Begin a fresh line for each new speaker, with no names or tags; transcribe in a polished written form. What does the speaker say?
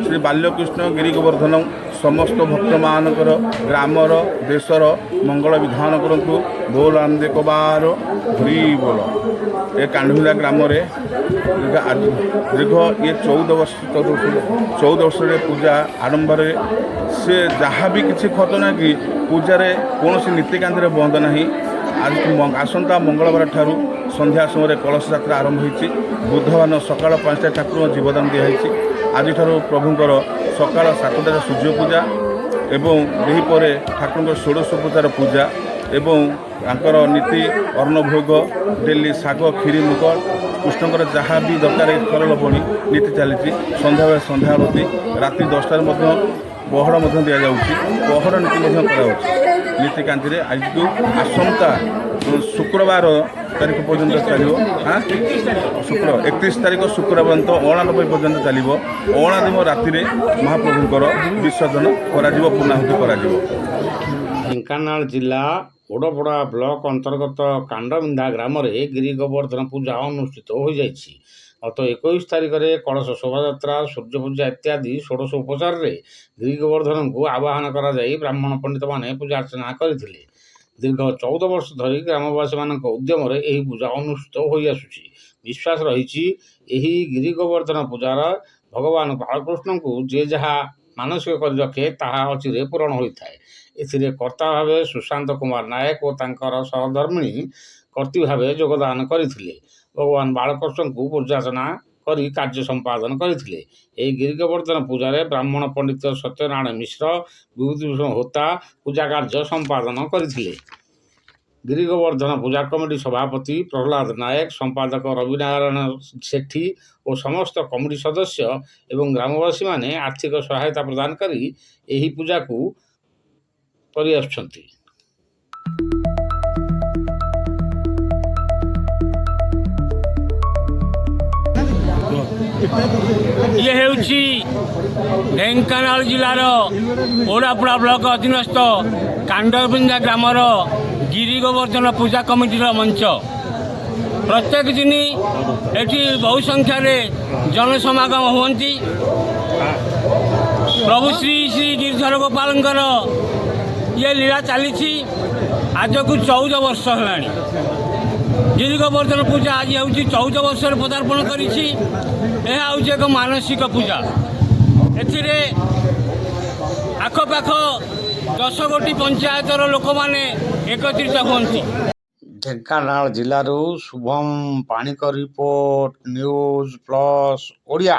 ଶ୍ରୀ ବାଲ୍ୟକୃଷ୍ଣ ଗିରି ଗୋବର୍ଦ୍ଧନ ସମସ୍ତ ଭକ୍ତମାନଙ୍କର ଗ୍ରାମର ଦେଶର ମଙ୍ଗଳ ବିଧାନ କରନ୍ତୁ। ବୋଲ ରାମଦେବ ବାର ହରି ବୋଲ। ଏ କାଣ୍ଡଭିନ୍ଦା ଗ୍ରାମରେ ଦୀର୍ଘ ଇଏ 14 ବର୍ଷ, 14 ବର୍ଷ, 14 ବର୍ଷରେ ପୂଜା ଆରମ୍ଭରେ ସେ ଯାହା ବି କିଛି ଖର୍ଚ୍ଚ ନାହିଁ କି ପୂଜାରେ କୌଣସି ନୀତିକାନ୍ତିରେ ବନ୍ଦ ନାହିଁ। ଆଜି ଆସନ୍ତା ମଙ୍ଗଳବାର ଠାରୁ ସନ୍ଧ୍ୟା ସମୟରେ କଳସ ଯାତ୍ରା ଆରମ୍ଭ ହୋଇଛି। ବୁଧବାର ସକାଳ 5ଟା ଠାକୁରଙ୍କ ଜୀବଦାନ ଦିଆହେଇଛି। ଆଜିଠାରୁ ପ୍ରଭୁଙ୍କର ସକାଳ 7ଟାରେ ସୂର୍ଯ୍ୟ ପୂଜା ଏବଂ ଦ୍ୱିପହରେ ଠାକୁରଙ୍କ ଷୋଡ଼ଶ ଉପଚାର ପୂଜା ଏବଂ ତାଙ୍କର ନୀତି ଅନ୍ନଭୋଗ, ଡେଲି ଶାଗ, କ୍ଷୀରି, ମୁଗ, କୃଷ୍ଣଙ୍କର ଯାହା ବି ଦରକାର ସରଳ ଲବଣୀ ନୀତି ଚାଲିଛି। ସନ୍ଧ୍ୟାବେଳେ ସନ୍ଧ୍ୟା ଆଳତୀ, ରାତି 10ଟାରେ ମଧ୍ୟ ପହଡ଼ ମଧ୍ୟ ଦିଆଯାଉଛି, ପହଡ଼ ନୀତି ମଧ୍ୟ କରାଯାଉଛି। ନୀତିକାନ୍ତିରେ ଆଜିକୁ ଆସନ୍ତା ଶୁକ୍ରବାର ତାରିଖ ପର୍ଯ୍ୟନ୍ତ ଚାଲିବ। ହାଁ, ଶୁକ୍ର 31 ତାରିଖ ଶୁକ୍ରବାର ପର୍ଯ୍ୟନ୍ତ, 89 ପର୍ଯ୍ୟନ୍ତ ଚାଲିବ। ଅଁଳା ଦିନ ରାତିରେ ମହାପ୍ରଭୁଙ୍କର ବିସର୍ଜନ କରାଯିବ, ପୂର୍ଣ୍ଣାହୁତି କରାଯିବ।
ଢେଙ୍କାନାଳ ଜିଲ୍ଲା ଓଡ଼ପଡ଼ା ବ୍ଲକ ଅନ୍ତର୍ଗତ କାଣ୍ଡବିନ୍ଧା ଗ୍ରାମରେ ଗିରି ଗୋବର୍ଦ୍ଧନ ପୂଜା ଅନୁଷ୍ଠିତ ହୋଇଯାଇଛି। ଗତ 21 ତାରିଖରେ କଳସ ଶୋଭାଯାତ୍ରା, ସୂର୍ଯ୍ୟପୂଜା ଇତ୍ୟାଦି ଷୋଡ଼ଶ ଉପଚାରରେ ଗିରି ଗୋବର୍ଦ୍ଧନଙ୍କୁ ଆବାହନ କରାଯାଇ ବ୍ରାହ୍ମଣ ପଣ୍ଡିତମାନେ ପୂଜାର୍ଚ୍ଚନା କରିଥିଲେ। ଦୀର୍ଘ 14 ବର୍ଷ ଧରି ଗ୍ରାମବାସୀମାନଙ୍କ ଉଦ୍ୟମରେ ଏହି ପୂଜା ଅନୁଷ୍ଠିତ ହୋଇଆସୁଛି। ବିଶ୍ୱାସ ରହିଛି, ଏହି ଗିରି ଗୋବର୍ଦ୍ଧନ ପୂଜାର ଭଗବାନ ବାଳକୃଷ୍ଣଙ୍କୁ ଯେ ଯାହା ମାନସିକ କରି ରଖେ, ତାହା ଅଚିରେ ପୂରଣ ହୋଇଥାଏ। ଏଥିରେ କର୍ତ୍ତା ଭାବେ ସୁଶାନ୍ତ କୁମାର ନାୟକ ଓ ତାଙ୍କର ସହଧର୍ମିଣୀ କର୍ତ୍ତୀ ଭାବେ ଯୋଗଦାନ କରିଥିଲେ। ଭଗବାନ ବାଳକୃଷ୍ଣଙ୍କୁ ପୂଜାର୍ଚ୍ଚନା କରି କାର୍ଯ୍ୟ ସମ୍ପାଦନ କରିଥିଲେ। ଏହି ଗିରିଗୋବର୍ଦ୍ଧନ ପୂଜାରେ ବ୍ରାହ୍ମଣ ପଣ୍ଡିତ ସତ୍ୟନାରାୟଣ ମିଶ୍ର, ବିଭୂତିଭୂଷଣ ହୋତା ପୂଜା କାର୍ଯ୍ୟ ସମ୍ପାଦନ କରିଥିଲେ। ଗିରିଗୋବର୍ଦ୍ଧନ ପୂଜା କମିଟି ସଭାପତି ପ୍ରହ୍ଲାଦ ନାୟକ, ସମ୍ପାଦକ ରବିନାରାୟଣ ସେଠୀ ଓ ସମସ୍ତ କମିଟି ସଦସ୍ୟ ଏବଂ ଗ୍ରାମବାସୀମାନେ ଆର୍ଥିକ ସହାୟତା ପ୍ରଦାନ କରି ଏହି ପୂଜାକୁ କରିଆସୁଛନ୍ତି।
ଇଏ ହେଉଛି ଢେଙ୍କାନାଳ ଜିଲ୍ଲାର ଓଡ଼ାପଡ଼ା ବ୍ଲକ ଅଧୀନସ୍ଥ କାଣ୍ଡବିନ୍ଧା ଗ୍ରାମର ଗିରି ଗୋବର୍ଦ୍ଧନ ପୂଜା କମିଟିର ମଞ୍ଚ। ପ୍ରତ୍ୟେକ ଦିନ ଏଠି ବହୁ ସଂଖ୍ୟାରେ ଜନସମାଗମ ହୁଅନ୍ତି। ପ୍ରଭୁ ଶ୍ରୀ ଶ୍ରୀ ଗିରିଧର ଗୋପାଳଙ୍କର ଇଏ ଲୀଳା ଚାଲିଛି। ଆଜକୁ 14 ବର୍ଷ ହେଲାଣି। ଗିରି ଗୋବର୍ଦ୍ଧନ ପୂଜା ଆଜି ହେଉଛି 14 ବର୍ଷରେ ପଦାର୍ପଣ କରିଛି। ଏହା ହେଉଛି ଏକ ମାନସିକ ପୂଜା। ଏଥିରେ ଆଖପାଖ 10 ଗୋଟି ପଞ୍ଚାୟତର ଲୋକମାନେ ଏକତ୍ରିତ ହୁଅନ୍ତି।
ଢେଙ୍କାନାଳ ଜିଲ୍ଲାରୁ ଶୁଭମ ପାଣିଙ୍କ ରିପୋର୍ଟ, ନ୍ୟୁଜ୍ ପ୍ଲସ୍ ଓଡ଼ିଆ।